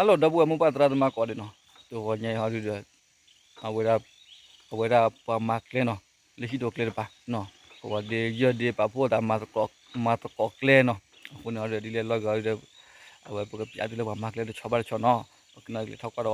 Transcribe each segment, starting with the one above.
Hello ဒီပုၢ်ဝဲၢ်မိၢ်ပၢ်သရၣ်သမါကိးဂၤဒဲးနီၤ, တဂီၤညါအံၤဟီဒုဒီး အဝဲဒၣ် အဝဲဒၣ်ပှၤမၤကျဲနီၤ, လၢဟံၣ်ဒိၣ်ကျဲတပၤနီၤ, ပဝဲဒၣ်ယဲၢ်ဒ့ပာ်ဖှိၣ်သး မၤသကိးကျဲနီၤ, အဃိန့ၣ်ဒီးဒ်လဲၣ်လီၤဂာ်ဒီး အဝဲပကပျးသုလၢပှၤမၤကျဲတဆီဘၣ်တဆီနီၤ, ပကနၣ်ကလဲၤထီၣ်ကွၢ်ဒီး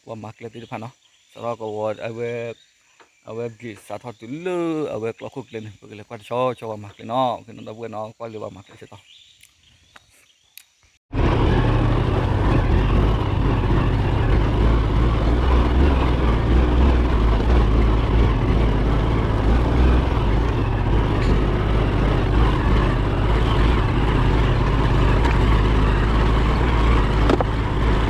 ပှၤမၤကျဲသ့ၣ်တဖၣ်နီၤ, စးထီၣ်ကဝီၤ အဝဲ ဂ့ၢ်စးထီၣ်တုၤလၢအဝဲကျီခိၣ်ကျဲန့ၣ် ပကလဲၤကွၢ်တဆီဆီပှၤမၤကျဲနီၤ, ကနၣ်ဒီပုၢ်ဝဲၢ်နီၤ ကွၢ်လၢပှၤမၤကျဲဆၢတီၢ်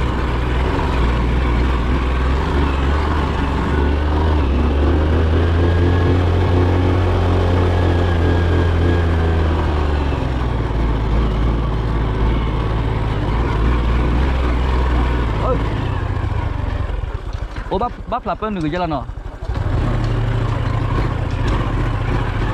အိၣ်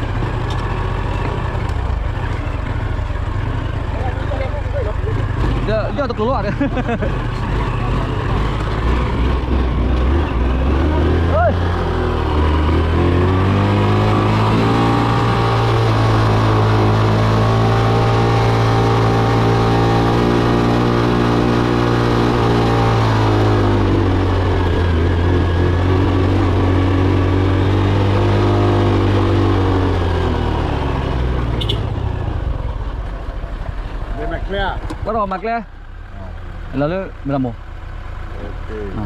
ဘၣ်ဖျးပၢနုာ်ကယဲၢ်လီၤနီၤ, ဒီးယီၢ်တကျိၤလီၤဧါဒီး မၤကျဲ, ကွၢ်ဒီးမၤကျဲ, လီၤလၢမတၤမိၢ် ဟါ,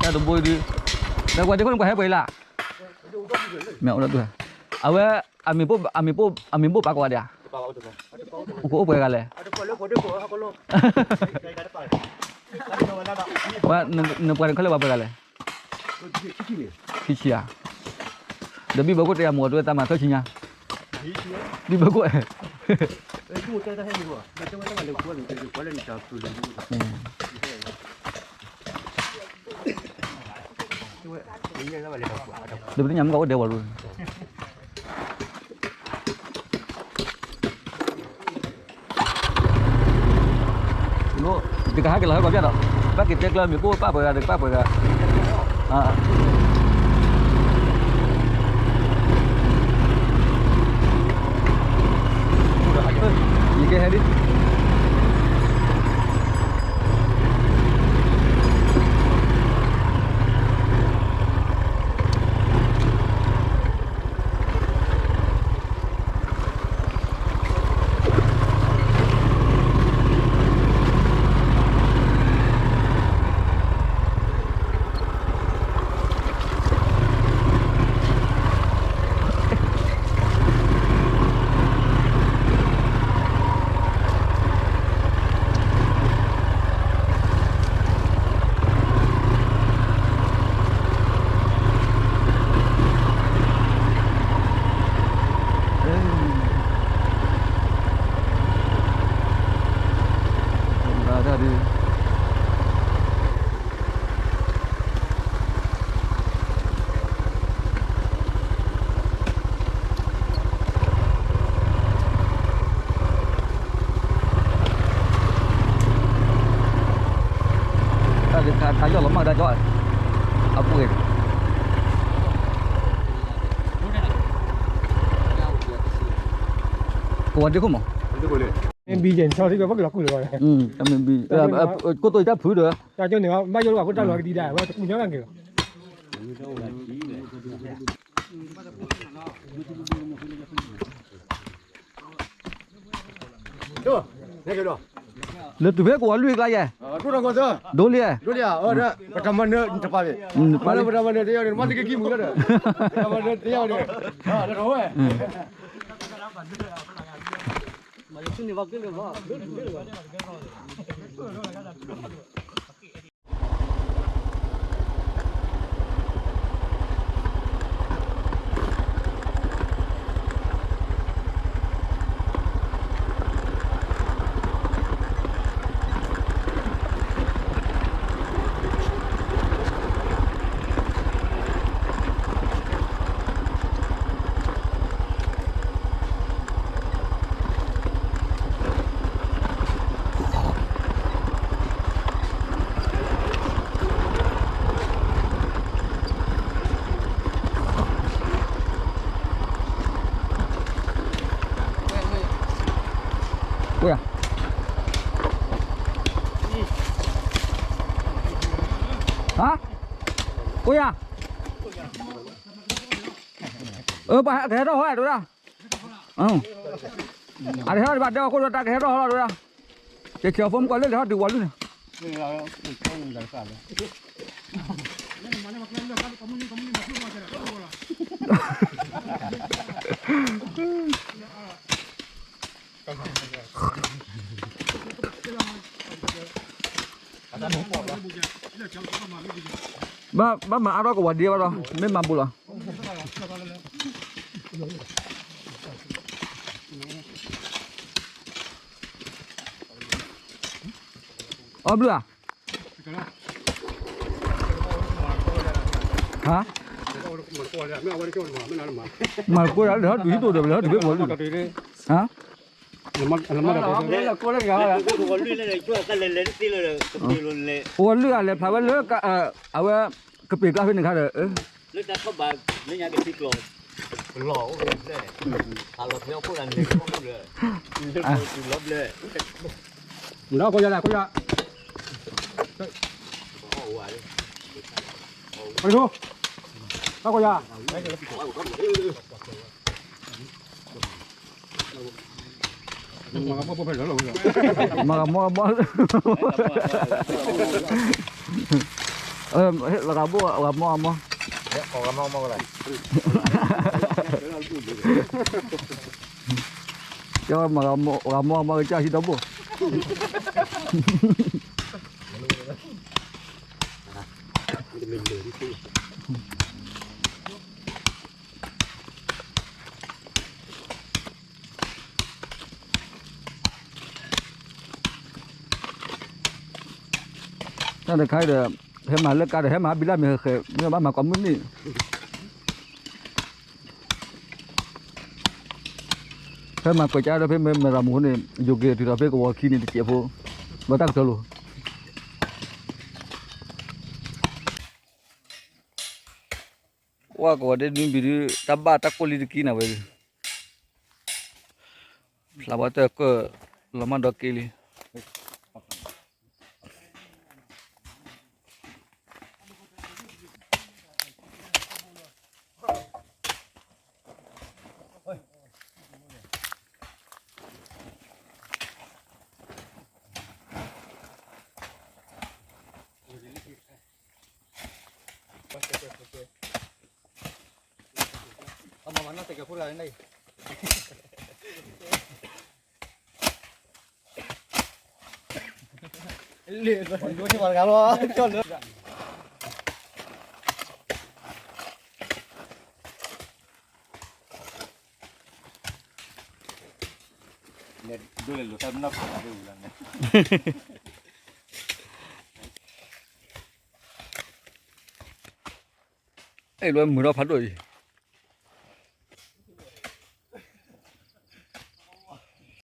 တၢ်တဘိဒု, ဒီးပှၤဒ့ခိၣ်န့ၣ်ပှၤဟဲပှဲၤလၢ်, မ့ၢ်အိၣ်ဒီးဒု, အဝဲ အမံၤဘိၣ် အမံၤဘိၣ် အမံၤဘိၣ်ပာ်ကိးဂၤဒဲးဧါ, အိၣ်ကအိၣ်ပှဲၤဂၤလဲၣ်, ဝဲ နပှၤန့ၣ်ခဲလၢာ်ပှၤပှဲၤဂၤလဲၣ်, ခံဆံဧါ, ဒီးဘံၣ်ဘၢခိၣ်တဲယၤမ့ၢ်အီၤတဝဲသးမၤသၢဆံညါ, ဘံၣ်ဘၢခိၣ် ဒီးပသ့ၣ်ညါမ့ၢ်ကအိၣ်ဒဲးဝဲရိ, တကဟဲက့ၤလီၤဟဲကီးပျၢ်ဒီး, ဘၣ်က့ၤတဲကျၢၤမ့ၢ်ကအိၣ်ပာ်ပှဲၤဂၤဒီးပာ်ပှဲၤဂၤ, ယကဟဲဒ် တ တၢ်ကီ အပူၤ ကဝီၤဒ့ခိၣ်မး, မ့ၢ်ဘံယဲၢ်ဆီထံကပကလီၤကူၣ်လီၤ, မ့ၢ်ဘံ, ကိတိာ်တၢ်ဖုဒီး, တၢ်ကီန့ၣ် ဘၣ်ယိၣ်လီၤအဃိတၢ်လီၤကဒံဒါ ဝဲတကူၣ်ညီဘၣ်က့ၤလီၤ. လၢတုၤဖဲကဝီၤလွံၢ်ကျါယဲၢ်, ဒိလံ, ပတၢ်မၤနၢၤတပာ်, ပတၢ်မၤနၢၤတယၤန့ၣ် မ့ၢ်တက့ၤကံၣ်မုာ်လီၤဒီး, ပတၢ်မၤနၢၤတယၤန့ၣ်, ဟါ, အိၣ်ယၤ, အကဟဲထီၣ်ဟီတဝဲဒၣ်, အတဟဲထီၣ်ဘၣ်ဒဲအခိၣ်ဒီး တၢ်ကဟဲထီၣ်ဟီလီၤတဝဲဒၣ်, ကဲဆၢဖိမုၣ်ကီးလၢလဲၤထီၣ်တုၤဝီၤလွံၢ်န့ၣ် ဘၣ်မၤအါထီၣ်ကဝီၤဒ့ဘၣ်ဒီး မ့ၢ်မၤဘူးလီၤ. အီဘျုးဧါ, ဟါ, မၤကိၢ်ဒၣ်လၢဟီၣ်ဒုးဟံၣ်တိၢ်ဒီး လၢဟီၣ်ဒုးဘ့ၣ်ကဝီၤလွံၢ်, ဟါ, ကဝီၤလွံၢ်ဧါ လဲၤဖျါဝဲလၢ အဝဲ ကပ့ၤကျါဖဲန့ၣ်ခါဒီး လၢတၢ်ထီၣ်ဘး လၢညါကထံကျိၤ ကလီၤအိၣ်ဖဲန့ၣ် အလီၤဖဲအခိၣ်လၢန့ၣ် လီၤဘျၢ မ့ၢ်ဒီးခိယၤလဲၣ် ခိယၤ ခိယၤ မၤကမီၢ်ကမီၢ် လၢဂၤဘိၣ်ဂၤမီၢ်ဂၤမီၢ် ကမၤဂၤမီၢ်ဂၤမီၢ် ကစၢ်ဟံးဒီဘိၣ် တၢ်တခါဒီး ဟဲမၤလၢကါဒီး ဟဲမၤဘံလၢမ့ၢ်ဃဲၤဃဲၤ မ့ၢ်ဘၣ်မၤကိးမုၢ်နံၤ ဖဲမၤကွဲးကါဒီး ဖဲမ့ၢ်မၤရၤမူန့ၣ် ယိၤက့ၤတုၤဒီးဖဲကဝီၤခံန့ၣ်တစဲးဖိ ဘၣ်တၢ်ကတၢၢ်လိာ် ဝဲကဝီၤဒ့ဒုဘံဒု တၢ်ဘၣ်တၢ်ကိၢ်လံတကံန့ၣ်ဝဲဒု ဖျါဘၣ်တၢ်ကၢၢ် လီၤမၢ်ဒီးက့လံ အဲၣ်လွဲမုာ်ထီၣ်ဖးဒိၣ်အံၤ